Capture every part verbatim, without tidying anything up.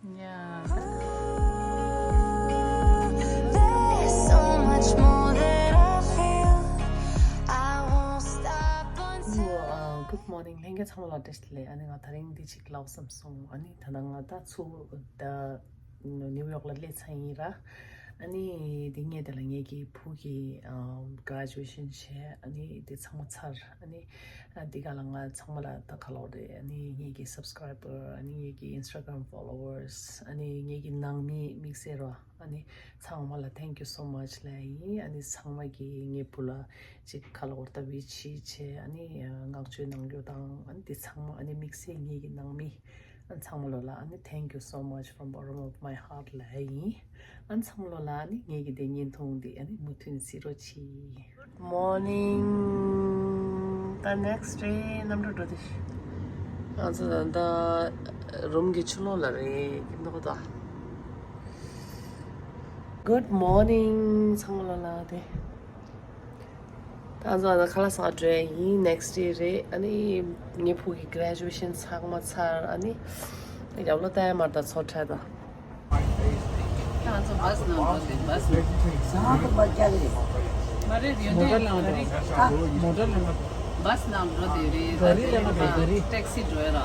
Yeah. There's so much more that I feel. I won't stop until. Good morning. ལྷན་རྒྱས་ཚང་མ་ལ་བཀྲ་ཤིས་བདེ་ལེགས། ཨ་ནི་ང་དེ་རིང་འདི་ཅིག་ལབ་བསམ་སོང་། ཨ་ནི་ད་ལྟ་ང་ད་ཚུར་ད་ནིའུ་ཡོག་ལ་སླེབས་ཚར་ཡིན་ར། ཨ་ནི་འདི་ངས་དེ་ལ་ངེད་ཀྱི་བུ་གི་ཨམ་graduation བྱས། ཨ་ནི་དེ་ཚང་མ་ཚར། ཨ་ནི་ཨ་འདི་ག་ལ་ང་ཚང་མ་ལ་ད་ག་ལོག་རེད། ཨ་ནི་ངེད་ཀྱི་subscriber། ཨ་ནི་ངེད་ཀྱི་Instagram followers། ཨ་ནི་ངེད་ཀྱི་ནང་མི་དམིགས་བསལ་ར། ཨ་ནི་ཚང་མ་ལ་thank you so much ལབ་ཡིན། ཨ་ནི་ཚང་མ་གིས་ངའི་བུ་ལ་ཅིག་ག་ལོག་ད་wish བྱས། ཨ་ནི་བསྔགས་བརྗོད་གནང་རྒྱུ་དང་། ཨ་ནི་དེ་ཚང་མ་ཨ་ནི་དམིགས་བསལ་ངེད་ཀྱི་ནང་མི། ཨ་ཚང་མ་ལོ་ལ་ཨ་ནི་thank you so much from bottom of my heart ལབ་ཡིན། ཨ་ཚང་མ་ལོ་ལ་ཨ་ནི་ངེད་ཀྱི་དེ་བརྙན་ཐུང་འདི་ཨ་ནི་མུ་མཐུད་ནས་གཟིགས་རོགས་གྱིས། Morning. ད་next day གནམ་གྲུ་འགྲོ་དུས། ང་ཚོ་ད་ལྟ་རུམ་གྱི་ཕྱི་ལོགས་ལ་རེད། ཀིམ་ནོ་ད། Good morning ཚང་མ་ལོ་ལ་དེ། ད་ང་ཚོ་ཨ་ནི་ཁ་ལག་ཟ་འགྲོ་ཡ་ཡིན། next day རེད། ཨ་ནི་ངའི་བུ་གི་graduation ཚང་མ་ཚར། ཨ་ནི་རྒྱབ་ལོགས་ལྟ་ཡ་མར་ད་ཚོ་ཁྲ་ད། ང་ཚོ་བྷ་སི་ནང་འགྲོ་དུས་བྷ་སི་ནང་། མ་རེད། ཡོད་དེ་མོ་ཊ་ལེན་ག་རེ། མོ་ཊ་ལེན་ག་བྷ་སི་ནང་འགྲོ་དུས་རེད། ག་རེ་ལེན་ག་རེ། ག་རེ། ཊེག་སི་འགྲོ་ཡ་ར།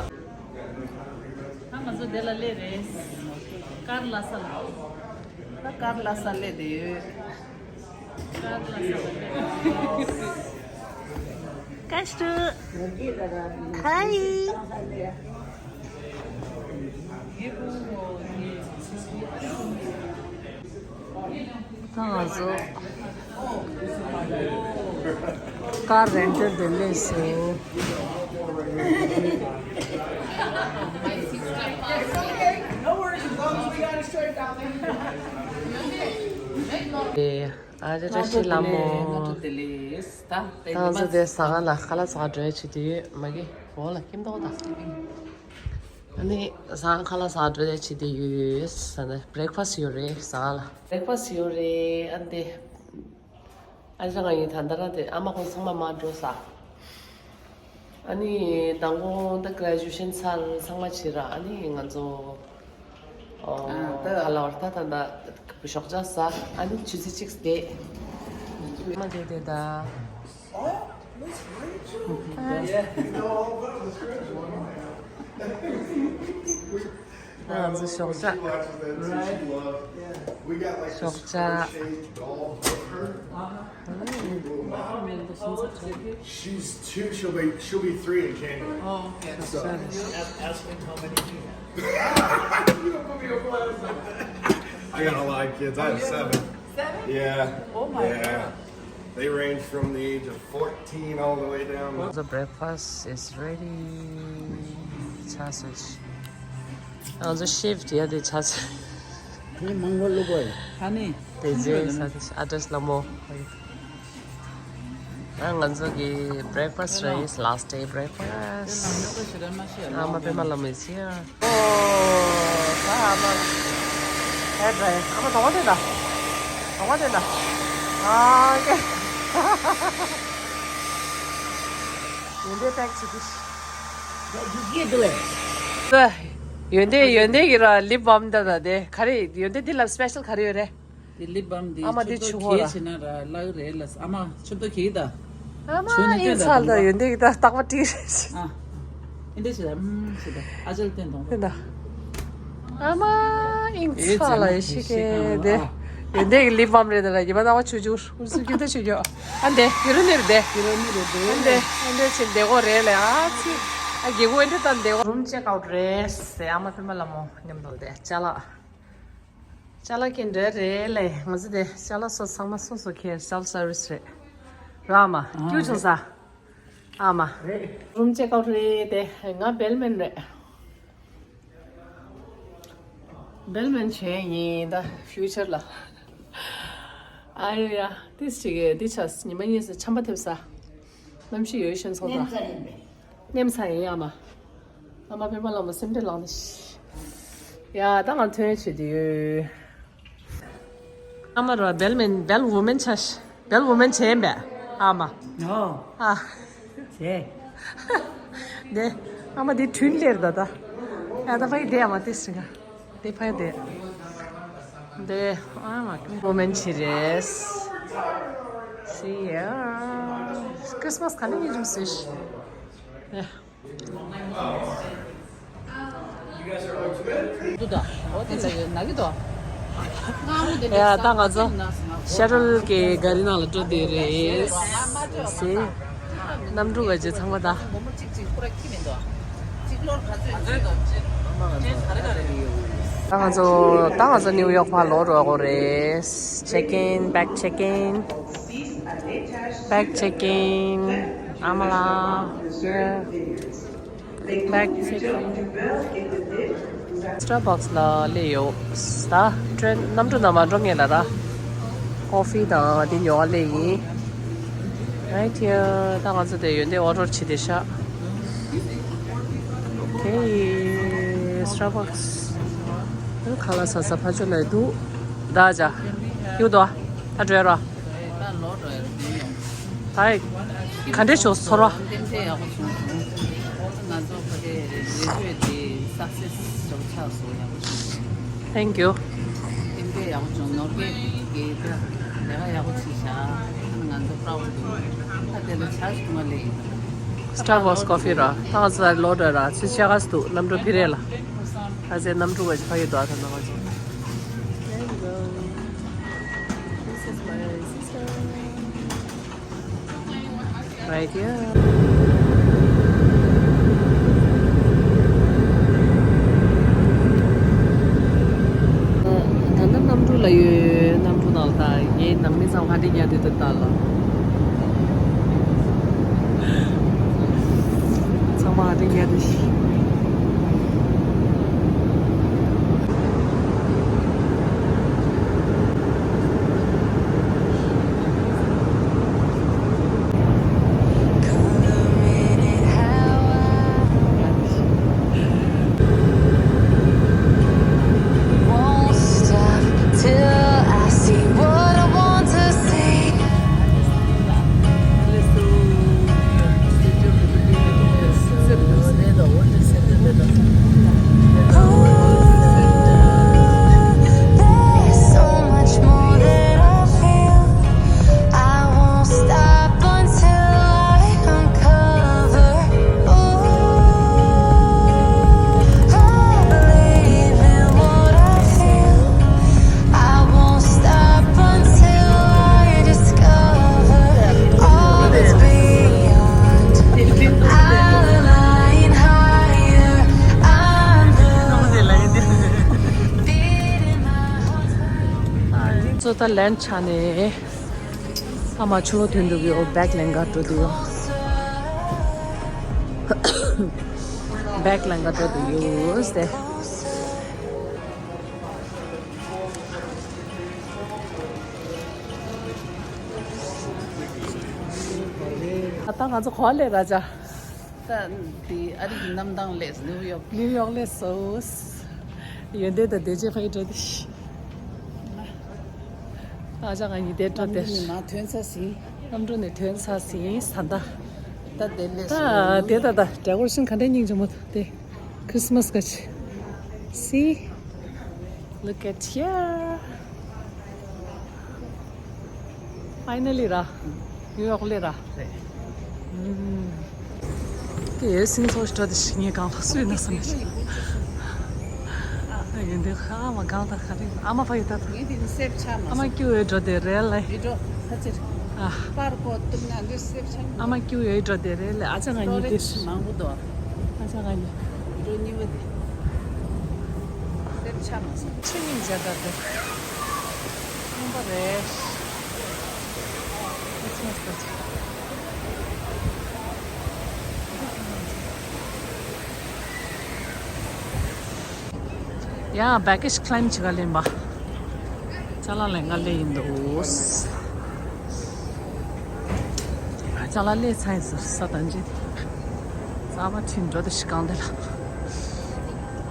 ད་ང་ཚོ་དེ་ལ་སླེབས་རེད། ཀར་ལྷ་ས་ལ། ད་ཀར་ལྷ་ས་སླེབས་བསྡད་ཡོད། ཀར་ལྷ་ས་སླེབས་བསྡད་ཡོད། Kaçtı? Hi. ད་ང་ཚོ་ཀར་རེན་ཊལ་དེ་ལས་སོ། ཨ་ཅེ་བཀྲ་ཤིས་ལྷ་མོ། ང་ཚོ་དེ་ཟ་ཁང་ལ་ཁ་ལག་ཟ་འགྲོ་ཡ་བྱེད་དུས་མ་གི་འོ་ལ་ཀིམ་ཏོག་ད། ཨ་ནི་ཟ་ཁང་ཁ་ལག་ཟ་འགྲོ་ཡ་བྱེད་དུས་ཡོད་ཟ་ནས་breakfast ཡོད་རེད། ཟ་ཁང་ལ་breakfast ཡོད་རེད། ཨ་འདི་ཨ་ཅག་ང་ཡིན་ད་ལྟ་ར་དེ་ཨ་མ་ཁོང་ཚང་མ་མར་འགྲོ་ས། ཨ་ནི་མདང་དགོང་ད་graduation ཚར་ཚང་མ་བྱེད་ར། ཨ་ནི་ང་ཚོ་ཨོ་ཨ་ད་ཁ་ལག་བར་ད་ད་ད་ཞོགས་ཇ་ཟ། ཨ་ནི་ཆུ་ཚོད་གཅིག་བསྡད། མ་བསྡད་དེ་ད། ང་ཚོ་ཞོགས་ཇ། ཞོགས་ཇ། She's two, she'll be, she'll be three in January. Oh, okay. So, ask, ask me how many she has. You don't put me on blast. I got a lot of kids. I have seven. Seven? Yeah. Oh my God. They range from the age of fourteen all the way down. The breakfast is ready. ཆ་སོ་ཆི། ང་ཚོ་shift ཡ་དེ་ཆ་སོ། ངས་མང་པོ་བླུགས་པ་ཡིན། ད་ནི་དེ་རྗེས་ས་དེ་ཨ་ཏྲེས་ལ་མོ། ང་ཚོ་གི་breakfast རེད། last day breakfast. ཨ་མ་པད་མ་ལ་མོ་is here. ཨོ། ད་ཨ་མ། ད་ད་ཨ་མ་གདོང་པ་དེ་ད། གདོང་པ་དེ་ད། ཨ་ཀེ། ཡོན་ཏན་pack བྱེད་དུས། ད་ཡོན་ཏན་ཡོན་ཏན་གྱི་ར་lip balm ད་ད་དེ་ག་རེ། ཡོན་ཏན་འདི་ལ་special ག་རེ་ཡོད་རེད། དེ་lip balm དེ་ཨ་མ་དེ་ཆུ་ཆུ་ཁོ་གས་ལ་བྱེད་ན་ར་བརླག་རེད་ལ། ཨ་མ་ཆུ་ཏོ་གིས་ད། ཨ་མ་ཆུ་ནི་ཨིན་ཚ་ལ་ཡོན་ཏན་གྱི་ད་རྟག་པ་ཏི་རེད། ཨ་ཨིན་དེ་བྱེད་ད། ཨམ་བྱེད་ད། ཨ་ཅལ་བསྟན་དང་བསྟན་ད། ཨ་མ་ཨིན་ཚ་ལ་ཡེ་ཤེས་ཀྱི་དེ། ཡོན་ཏན་གྱི་lip balm རེད་ད་ལ་ཡིན་པ་ད་བ་ཆུ་ཆུ་འུ་སུ་རྒྱུ་ད་ཆུ་རྒྱུ། ཨ་འདེ་ཡུ་རུ་ནི་རེད་དེ། ཡུ་རུ་ནི་རེད་དེ། ཨ་འདེ་ཨ་འདེ་ཆེ་འདེ་གོ་རེད་ལེ། ཨ་ཚི་ཨ་རྒྱལ་སྒོ་ཨེ་འདྲ་ད་འདེ་གོ་རུམ་ཅེག་ཨའུཊ་རེད་ཟེར། ཨ་མ་པད་མ་ལ་མོ་མཉམ་དུ་དེ་ཅ་ལག་ཅ་ལག་གི་འདྲ་རེད་ལེ། ང་ཚོ་དེ་ཅ་ལག་སོ་ཚང་མ་སོ་སོ་ཁྱེར་self service རེད། ར་མ་ཀྱུ་ཆུང་ས། ཨ་མ། རུམ་ཅེག་ཨའུཊ་རེད་དེ། ང་bellman རེད། bellman བྱས་ཡིན་ད་future ལ། ཨ་ཡ་ཡ། ཏིས་ཅིག་གི་འདི་ཆ་ཉི་མ་གཉིས་སུ་ཆམ་པ་ཐེབས་ས། གནམ་གཤིས་ཡོད་ཤེས་སོང་ད། ནེམ་ས་ཡིན་ཨ་མ། ཨ་མ་པད་མ་ལ་མོ་སེམས་ཁྲལ་ལངས་ནས། ཡ་ད་ང་ཐོན་བྱེད་དུ་ཡོད། ཨ་མ་རོ་bellman bell woman ཆ་ཤ་bell woman བྱས་ཡིན་པས། ཨ་མ། ཨོ། ཨ། བྱས། དེ། ཨ་མ་དེ་དྲུན་ལེར་ད་ད། ཡ་ད་ཕ་གི་དེ་ཨ་མ་དེ་སྲིང་ང་། དེ་ཕ་དེ། དེ་ཨ་མ་ཀི་མོ་མེན་ཆི་རེས། See ya. Christmas ག་ནས་ཉིན་རིམ་སུས། ཡ། འདུག་ད། འོ་དེ་ལ་ཡོད་ན་གི་དོ། ཡ་ད་ང་ཚོ་ཤ་ཊལ་གི་ག་རི་ནང་ལ་འགྲོ་དེ་རེད། See. གནམ་གྲུ་བ་ཅི་ཚང་མ་ད། ད་ང་ཚོ་ད་ང་ཚོ་ནིའུ་ཡོག་ཕར་ལོག་འགྲོ་དགོས་རེད། Check in, bag check in, bag check in. ཨ་མ་ལགས། Bag check in. Starbucks ལ་སླེབས་ཡོད། ད་ཊེན་གནམ་གྲུ་ནང་མ་འགྲོ་ངེས་ལ་ད། ཀོ་ཧྥི་དང་འདི་ཉོ་བ་སླེབས་ཡིན། Right here. ད་ང་ཚོ་དེ་ཡོན་ཏན་ཨོ་ཌར་བྱེད་དེ་ཤག Okay, Starbucks. ཁ་ལག་ཟ་ས་ཕ་ཆོ་ལ་འདུག་ད་ཅ། ཡུ་དོ། ད་འགྲོ་རོགས། ད་ག་འདྲས་བྱུང་ཚོར་བ། Thank you. Starbucks coffee ར། ད་ང་ཚོ་ལོ་འདྲ་ར་ཚེ་ཆ་ག་སུ་གནམ་གྲུ་ཕི་རེ་ལ། ཨ་ཙེ་གནམ་གྲུ་བ་ཕ་གི་དོ་ཨ་ཐ་ན་ང་ཚོ། Right here. ད་ནི་གནམ་གྲུ་ལ་ཡོད། གནམ་གྲུ་ནང་ལ་ད་ངའི་ནང་མི་ཚང་མ་ཧ་འདི་ཉལ་དུས་ད་ལ། ཚང་མ་ཧ་འདི་ཉལ་དུས། ཚོ་ད་ལན་ཆ་ནས་ཨ་མ་ཆུ་ལོ་ཐོན་འདུག་ཡོད། བེག་ལེན་ག་འགྲོ་འདུག་ཡོད། བེག་ལེན་ག་འགྲོ་འདུག་ཡོད་ཟེར། ད་ང་ཚོ་ག་པར་སླེབས་ར་ཅ། ད་འདི་ཨ་རི་གི་གནམ་ཐང་སླེབས་ནིའུ་ཡོག་ནིའུ་ཡོག་སླེབས་སོང་། ཡོན་ཏན་དང་བདེ་སྐྱིད་ཕ་གི་འགྲོ་དེ་ཤི། ཨ་ཅག་ང་གཉིས་དེ་འགྲོ་དེ། གནམ་གྲུ་ནས་མར་ཐོན་ཚར་ཟིན། གནམ་གྲུ་ནས་ཐོན་ཚར་ཟིན་ད་ལྟ། ད་དེ་སླེབས་སོང་། དེ་ད་ད་decoration ག་འདྲའི་སྙིང་རྗེ་མོ་འདུག་དེ། Christmas ག་ཅི། See? Look at here. Finally ར། ནིའུ་ཡོག་ལ་ར། རེད། ཨུམ། དེ་སིང་ཚོགས་ཤིག་འདྲ་དེ་ཞིག་ངས་གང་ལ་སུས་ན་བསམ་ནས། ཡིན་དེ་ཨ་མ་གང་ལྟར་ག་རེ་ཨ་མ་ཕ་ཡི་ད་ད། ངས་དེ་ནི་སེབ་ཆ་མ་ཨ་མ་སོང་། སྐྱུ་ཡོད་འགྲོ་དེ་རེད་ལེ། ཡིད་འགྲོ་ཕ་ཚིར། ཨ། པར་གོ་གཏུམ་ན་འདི་སེབ་ཆ་མ། ཨ་མ་སྐྱུ་ཡོད་འགྲོ་དེ་རེད་ལེ། ཨ་ཅག་ང་གཉིས་དེ། སྟོ་རེ་ཇི་མང་པོ་འདུག་ཨ་ཅག་ང་གཉིས། ཡིད་འགྲོ་གཉིས་པ་དེ། སེབ་ཆ་མ་སོང་། ཆུ་སྙིང་རྗེ་ད་དེ། ཁྱུང་པ་རེད། ཡ་བེ་ཀེ་ཤི་ཁི་ལེམ་བྱེད་ག་ལེན་པ། ཅ་ལག་ལེན་ག་ལེན་ཡིན་འདུག་ཅ་ལག་ལས་ཚན་ཟེར་ས་དང་ཅི། ས་མ་ཁྲིན་འགྲོ་དེ་ཤི་གང་དེ་ལ།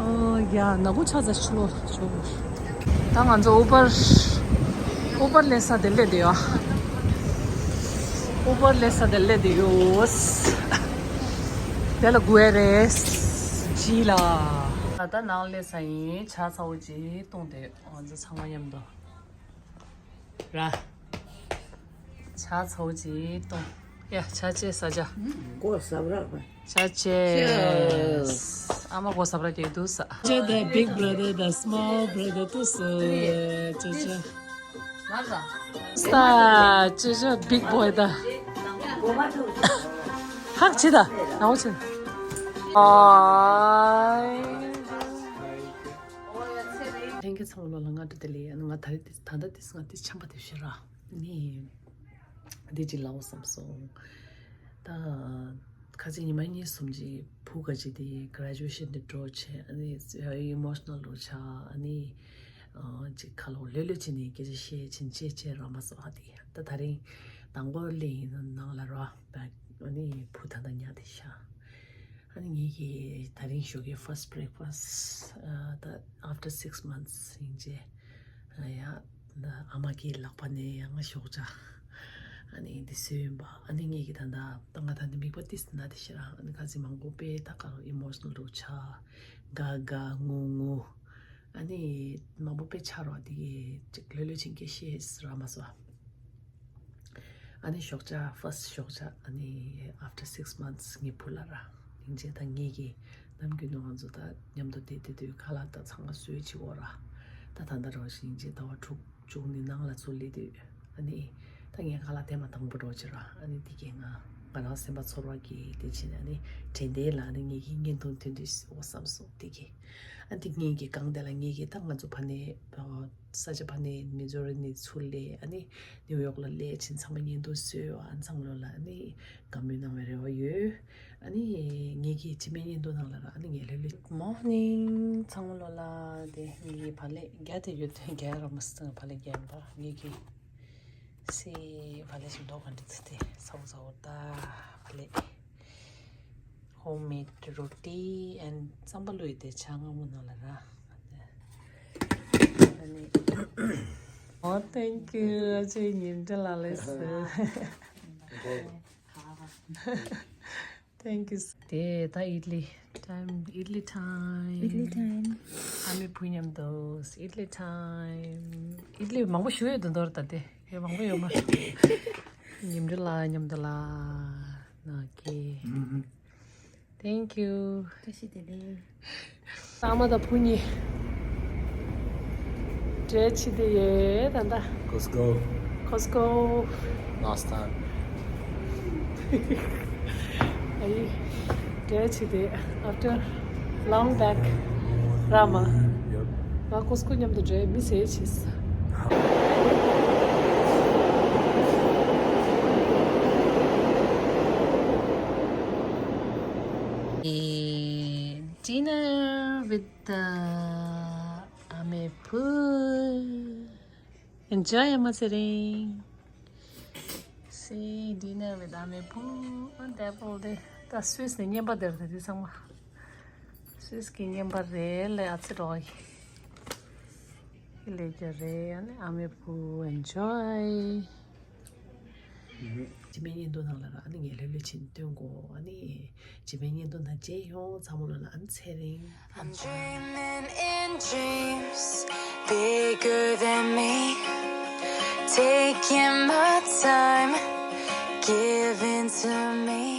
ཨོ་ཡ་ནག་པོ་ཆགས་ཚར་ཆུ་ལོ་ཆུ། ད་ང་ཚོ་ཨུ་བར། ཨུ་བར་ལེན་ས་དེ་ལས་དེ་ཡོད། ཨུ་བར་ལེན་ས་དེ་ལས་དེ་ཡོད། དེ་ལ་དགོས་རེད། ཇི་ལ། ད་ལྟ་ནང་སླེབས་ས་ཡིན། ཇ་ཚ་བོ་ཅིག་བཏུང་སྟེ་ང་ཚོ་ཚང་མ་མཉམ་དུ་ར། ཇ་ཚ་བོ་ཅིག་བཏུང་། ཡ་ཇ་ཆས་ཟ་ཇ། མགོ་ཟབ་ར་བ། ཇ་ཆས། ཨ་མ་མགོ་ཟབ་ར་དེ་འདུག་ས། ཇ་the big brother, the small brother དུ་སུ། ཇ་ཇ། ས་ཅི་ཅི་big boy ད། ཧག་ཅི་ད་ཧག་ཅི། ཨའི། ལྷན་རྒྱས་ཚང་མ་ལོ་ལ་སྔ་དྲོ་བདེ་ལེགས། ང་ད་རེས་ད་ལྟ་དེ་ང་དེ་ཆམ་པ་དེ་ཤི་ར་ནི། འདི་ཅི་ལའོ་བསམ་སོང་། ད་ཁ་སང་ཉི་མ་གཉིས་གསུམ་ཅིག་བུ་ག་ཅིག་དེ་graduation དེ་འགྲོ་བྱས། ཨ་ནི་emotional རུ་ཆགས། ཨ་ནི་ཨ་ཅིག་ཁ་ལོ་ལྷོད་ལྷོད་བྱས་ནས་སྐད་ཆ་བཤད་ཕྱིན་ཆད་བྱས་ར་མ་སོང་། ཨ་དེ་ད་ད་རིང་དང་པོ་ལས་ཡིན་ན་ནང་ལ་ར་བ། ཨ་ནི་བུ་ད་ད་ཉལ་བསྡད་ཤག་ཨ་ནི་ངེད་ཀྱི་ད་རིང་ཞོགས་ཀའི་first breakfast ཨ་ད་after six months ཡིན་རྗེས་ཡ། ཨ་མ་གི་ལག་པ་ནས་ཡང་ཞོགས་ཇ། ཨ་ནི་འདི་བཟོས་ཡིན་པ། ཨ་ནི་ངེད་ཀྱི་ད་ད་ད་ང་ད་འདི་མིག་པ་ཏིས་ན་དེ་ཤི་ར། ཨ་ནི་ཁ་ཟི་མང་པོ་དཔེ་ད་ག་རུ་emotional རུ་ཆགས། དགའ་དགའ་ངུ་ངུ། ཨ་ནི་མང་པོ་དཔེ་ཆགས་རོགས་དེ་གི་ཅིག་ལྷོད་ལྷོད་ཕྱིན་སྐད་བཤད་ར་མ་སོང་། ཨ་ནི་ཞོགས་ཇ་first ཞོགས་ཇ། ཨ་ནི་after six months ངའི་བུ་ལ་ར། ཡིན་རྗེས་ད་ངེད་ཀྱི་ནམ་རྒྱུན་དུ་ང་ཚོ་ད་མཉམ་དུ་བསྡད་བསྡད་དུས་ཁ་ལག་ད་ཚང་མ་བཟོས་བྱེད་འོ་ར། ད་ད་ལྟ་རོ་ཞིག་ཡིན་རྗེས་ཟླ་བ་དྲུག་བཅུ་གཉིས་ནང་ལ་ཚུར་སླེབས་དུས། ཨ་ནི་ད་ངས་ཁ་ལག་དེ་མ་དང་པོ་འགྲོ་བྱེད་ར། ཨ་ནི་དེ་གས་ང་ང་རང་སེམས་པ་ཚོར་བ་གི་དེ་བྱས་ནས། ཨ་ནི་དྲན་རྟེན་ལ་ཨ་ནི་ངེད་ཀྱི་བརྙན་ཐུང་ཐོན་དུས་འོ་བསམ་སོང་དེ་གས། ཨ་དེ་ངེད་ཀྱི་གང་དེ་ལ་ངེད་ཀྱི་ད་ང་ཚོ་ཕ་ནས་ས་ཆ་ཕ་ནས་མི་ཛོ་རི་ནས་ཚུར་སླེབས། ཨ་ནི་ནིའུ་ཡོག་ལ་སླེབས་ཕྱིན་ཚང་མ་བརྙན་ཐུང་བཟོས། ཨ་ཚང་མ་ལོ་ལ་ཨ་ནི་དགའ་མོས་གནང་བའི་རེ་བ་ཡོད། ཨ་ནི་ངེད་ཀྱི་སྤྱི་སྨན་བརྙན་ཐུང་ནང་ལ་ར། ཨ་ནི་ངས་ལྷོད་ལྷོད། Good morning ཚང་མ་ལོ་ལ། དེ་ངེད་ཀྱི་བག་ལེབ་རྒྱ་དེ་ཡོད་དེ་རྒྱ་ར་མ་སི་བག་ལེབ་རྒྱ་ཡིན་པ། ངེད་ཀྱི་སི་བག་ལེབ་ཞིག་འདོགས་ག་འདྲི་ཚུལ་དེ་ཚ་བོ་ཚ་བོ་ད་བག་ལེབ། Homemade roti and རྩམ་པ་བླུགས་ཡོད་དེ་ཇ་མངར་མོ་ནང་ལ་ར། ཨ་ནི། Oh, thank you. ཨ་ཅེ་ཉིན་འདྲ་ལ་ལས་སུ། Thank you. དེ་ད་ཨིད་ལི་time. ཨིད་ལི་time. ཨིད་ལི time. ཨ་མའི་བུ་མཉམ་དུ་ཨིད་ལི་time. ཨིད་ལི་མང་པོ་ཞུ་ཡོད་དུ་འདོར་ད་དེ་ཡ་མང་པོ་ཡོད་མ། ཉིན་འདྲ་ལ་མཉམ་དུ་ལ་ན་ཀེ། Thank you. བཀྲ་ཤིས་བདེ་ལེགས། ཨ་མ་དང་བུ་གཉིས་འབྲེལ་ཆི་དེ་ཡོད་ད་ལྟ། Costco. Costco. Last time. ཨའི་འབྲེལ་ཆི་དེ། After long back. ར་མ། Yep. ང་ཀོ་སི་ཀོ་མཉམ་དུ་འབྲེལ་མི་ཟེར་ཆིས། Dinner with the ཨ་མའི་བུ། Enjoy ཨ་མ་ཚེ་རིང་། See dinner with ཨ་མའི་བུ། Table དེ་ད་སུད་སི་ནས་རྔན་པ་དེར་དེ་དེ་ཚང་མ་སུད་སི་གི་རྔན་པ་རེད་ལ། ཨ་ཙི་རོ་ཡི་ལས་རྒྱུ་རེད། ཨ་ནི་ཨ་མའི་བུ་enjoy། སྤྱི་སྨན་བརྙན་ཐུང་ནང་ལ་ར། ཨ་ནི་ངས་ལྷོད་ལྷོད་ཕྱིན་སྟོན་གོ། ཨ་ནི་སྤྱི་སྨན་བརྙན་ཐུང་ནང་མཇལ་ཡོང་། ཚང་མ་ལོ་ལ་ཨ་ནི་ཚེ་རིང་། I'm dreaming in dreams bigger than me. Taking my time, giving to me.